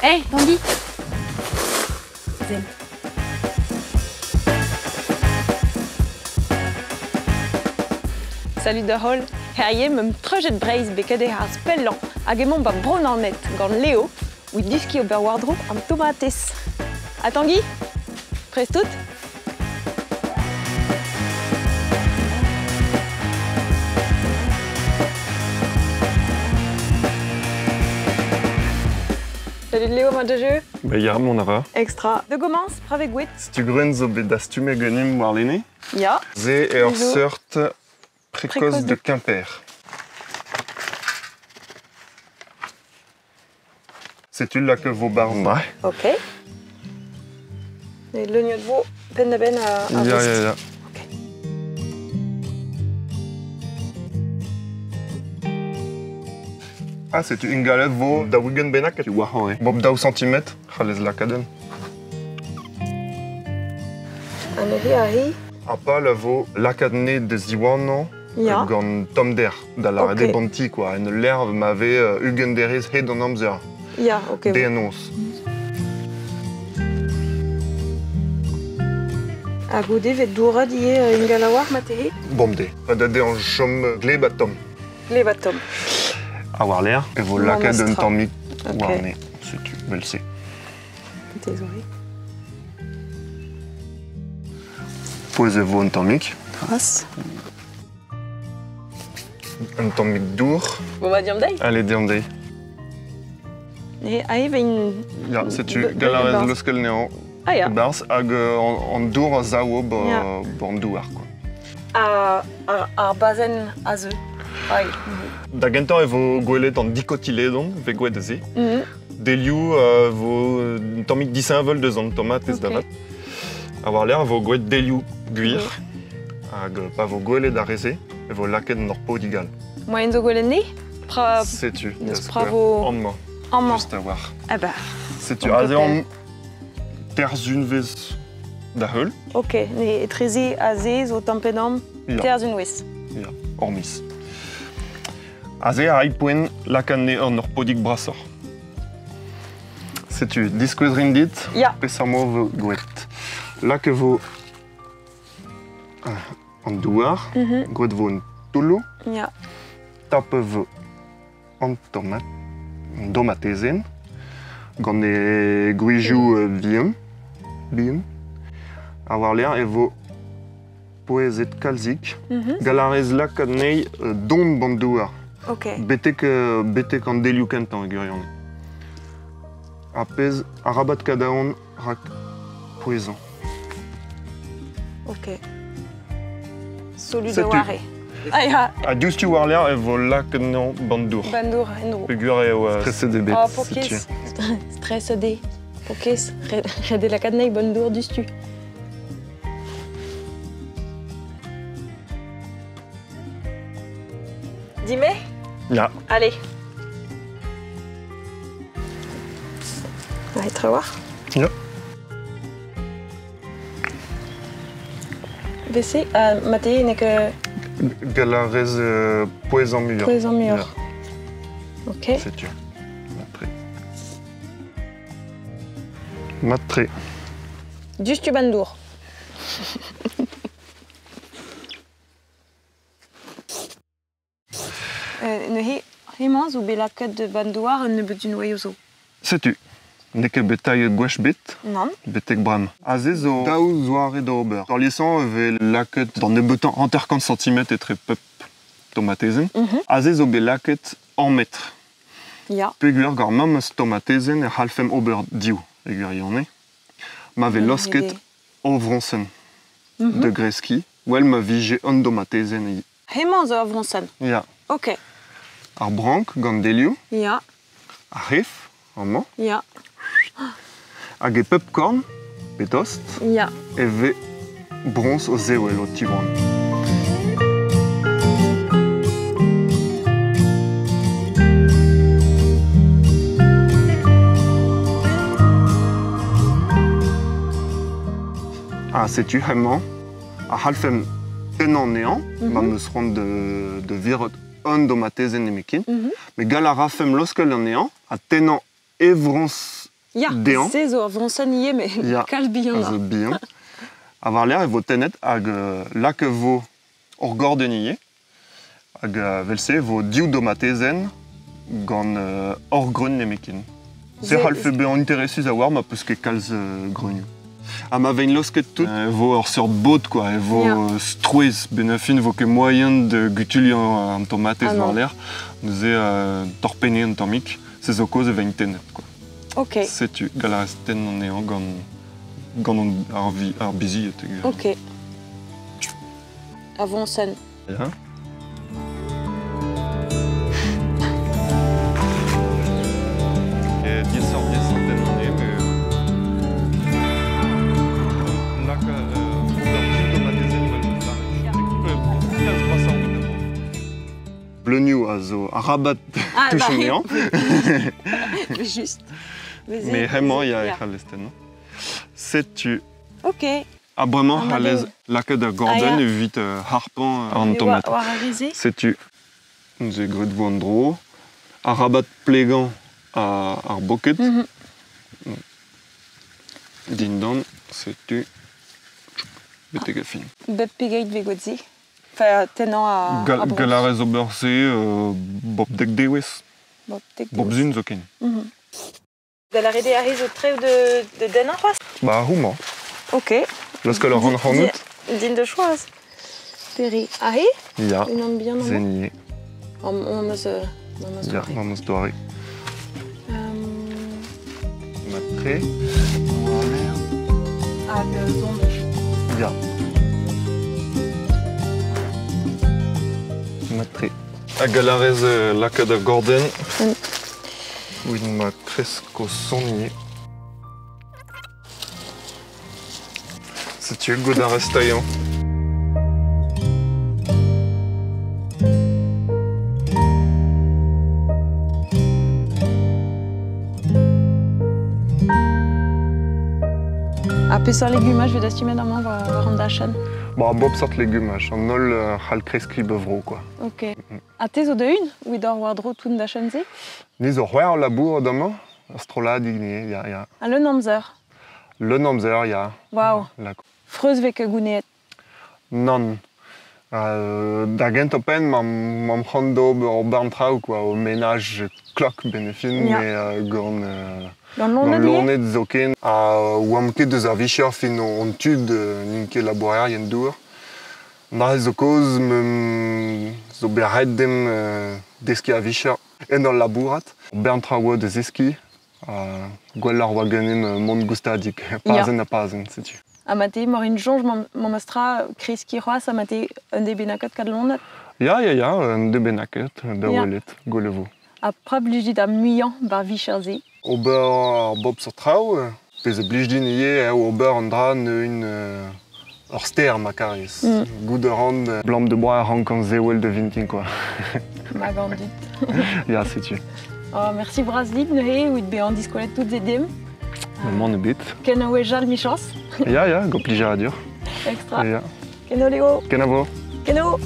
Hey, Tanguy. Zen. Salut da holl. Herrie meum treujet Breizh beket e harz pellañ hag emañ ba Bro-Naoned gant Leo ouzh diski ober war-dro an tomatez. Ha Tanguy? Prest out? Salut Léo, ma de jeu. Ba ya, mont a ra. Extra. De gomañs, prave gwet. Setu greun zo bet dastumet ganin warlene. Ya. Se eo ur Zo. seurt précoce Précoce de de Quimper. Setu lak vo bar. Ok. Et l'oignon de veau, penn da benn a Ya, vost. ya, ya. Ok. Ah, setu un galet vo da wigen bennak tu war eh. Bob daou centimetr, c'hallez lakadenn. An neuze a ri. A pal a vo lakadne de ziwanañ Ya. gant tommder, da lâret Ok. eo banti, quoi. En ul lerv ma vez ugent derez hed an amzer. Ya, ok. De annonce. Ha goude vet dourat ivez ingal a war ma tehe? Bemdez. Pa da de an chom gleb a tomm. Gleb a tomm. A war l'air, e vo War lakaat un mestra. tammig Ok. warne. Setu, vel-se. Désolé. Pouez e vo un tammig. Ras. Un tammig dour. Bon bah diam dezhi. Allez, diam dezhi. Ne ae vein... Ya, setu, Be- galarez be- leuskel nean Ah ya. Barz hag an dour a zaouo ba, Ya. ba an douar, quoi. A, ar, ar bazenn a zeu. Ai. Da gentañ e vo gwelet an dikotiledon, ve gwelet aze. Mhm. Delioù vo un tammig disheñvel deus an tomatez Ok. da vat. A war l'air vo gwelet delioù gwir. Hag pa vo gwelet ar re-se, e vo lakaet an ur podigal. Moaien zo gwelet ne? Pra... Setu, neus da pra skouer. vo- Amañ, Amañ. just a war. Ah bah, Setu, On aze peut an terzunvez da heul. ok. Ne etreze aze zo tamm-pe-damm Ya. terzun wez. Ya, hor miz. Aze a rai poent lakaat ne an ur podig brasoc'h. Setu, diskouez rin dit, Ya. peseurt mo vo gwelet. Lak e vo an douar, Mhm. gwelet vo an toullo, Ya. tap vo an tomat, an domatezenn, gant e gwrizioù bihan, bihan. A war l'air e vo poezet kalzik. Mhm. Galarez lakaat anezhi don ban douar. Ok. Betek, betek an delioù kentañ e gwirionez. A pezh arabat kadaon rak pouezañ. Ok. Solud a Setu. war e. Ah ya, Ha diouzhtu war l'air e vo lakaet anezhañ ban dour. bandour endro. Peogwir eo streset eo bet. Oh, setu. pokez. Stress de. Pokez. Ret eo lakaat anezhi bandour diouzhtu. Dime? Ya. Allez. Allez, trawar. Ya. Bese, ma tehe nek Galarez pouezañ muioc'h. pouezañ muioc'h. Ok. Setu. Matre. Matre. Diouzhtu bandour. Neuze, hemañ zo bet lakaet de bandouar un nebeud d'un oaio zo. Setu. N'eo ket bet tailhet gwech bet, Nann. betek bram. Aze zo daou zoare d'ober. Ur liesañ e vez lakaet d'an nebeutañ 50 centimetr etre pep tomatezenn. Mhm. Aze zo bet lakaet an metr. Ya. Peogwir gant mamm eus tomatezenn e c'hallfemp ober div e gwirionez. Ma vez losket o vroñsenn Mhm. de greski, well ma vije an tomatezenn e. Hemañ zo ur vroñsenn. Ya. Ok. Ar brank gant delioù, Ya, ar c'hef, amañ, ya, hag e pep korn, pe tost, ya. e vez broñs o zewel o tiwan. Ah, setu hemañ, a c'hallfemp tennañ anezhañ, ma 'm eus c'hoant de virot un domatezenn nemetken, Mhm. met gall a rafemp laoskel anezhañ ha tennañ e vroñs Ya, Dezhañ. se zo ur vroñsenn ivez, met Ya, kalz a bihanoc'h. zo bihan. Ha war-lerc'h e vo tennet hag lak e vo ur gordenn ivez. Hag vel-se e vo div domatezenn gant ur greun nemetken. Se c'hallfe bezañ interesus a-walc'h ma peus ket kalz greunioù. Ha ma vein laosket tout, e vo ur seurt bod quoi, e vo strouezh. Ben ar fin vo ket moaien da gutuliañ an tomatez Ah non. war-lerc'h. Neuze torpenner un tammig, se zo kaoz e vein tennet quoi. Ok. Setu, gall a rez tenn anezhañ gant an, ar, vi, ar bizied. Ok. A voñsenn. Ya. E diaesoc'h-diaesañ tenn anezhe, mais lak ober div domatezenn evel ma lâret. Kalz brasoc'h evit na vo. Bleunioù a zo arabat Ah, touch bah, anezhañ. Just. Mais hemañ ya e c'hallez tennañ. Setu. Ok. Ha bremañ Ah, c'hallez lakaat da gordenn Ah, ya. evit harpañ an tomat. War ar re-se. Setu. Neuze graet vo an dro. Arabat plegañ ar boked. Dindan, setu. Betek ar fin. Bep pegeit vez gwelet se? Enfin, tennañ a, a broch. Gall a rez ober se bep dek devezh. Bep dek Bep devezh. zun zoken. Da lâret eo arri zo trev de dennañ c'hoazh? Ba houmañ. Ok. Laoskel a ran ac'hanout. Din da choaz. Pere? Aze? Ya. Unan bihan amañ? Zenier. Am eus Ya, doare. am eus doare. Mat-tre. Hag zon. Ya. Mat-tre. Hag a lârez lakaat ar gordenn. Evit ma kresko sonier. Setu goût ar restailhañ. Ha peseurt legumaj 'vez dastumet amañ war an dachenn? Ba, bep seurt legumaj, an holl c'hall kreskiñ ba vro, quoi. Ok. Ha te zo da-un evit ober war-dro tout an dachenn-se? Ni zo c'hwec'h o labourat amañ, ur strolladig ni, ya, ya. Ha leun amzer? Leun amzer, ya. Waouh. Freuz 'vez ket gouneet? Nann. Da gentañ-penn m'am c'hoant d'ober ur bern traoù quoi, o menaj klok 'benn ar fin, mais gant Gant loened ivez? loened zoken. Ha oamp ket deus ar vicher fin hon tud n'int ket labourerien douar. Neuze zo kaoz zo bet ret dimp deskiñ ar vicher en ur labourat. Bern traoù da zeskiñ, ha gwelloc'h oa ganin mont goustadik, pazenn ha pazenn, setu. Ha ma te mor in soñj memes tra kreskiñ c'hoazh ha ma te un deiz bennaket kad loened? Ya, ya, ya, un deiz bennaket, da welet, gwell e vo. Ha pra blij dit ar muiañ ba'r vicher-se? Ober ar bop seurt traoù, pezh a blij din ivez eo ober an dra neu'n ur ster ma karez. Goût a ran blam de boa a rankan sewel da vintin quoi. Ma gant dit. Ya, setu. Oh, merci bras dit neuze evit bezañ diskolet tout e dimp. Maman ebet. Ken a wech all michañs. Ya, ya, gant plijadur. Extra. Ya. Keno Léo. Kenavo. Keno.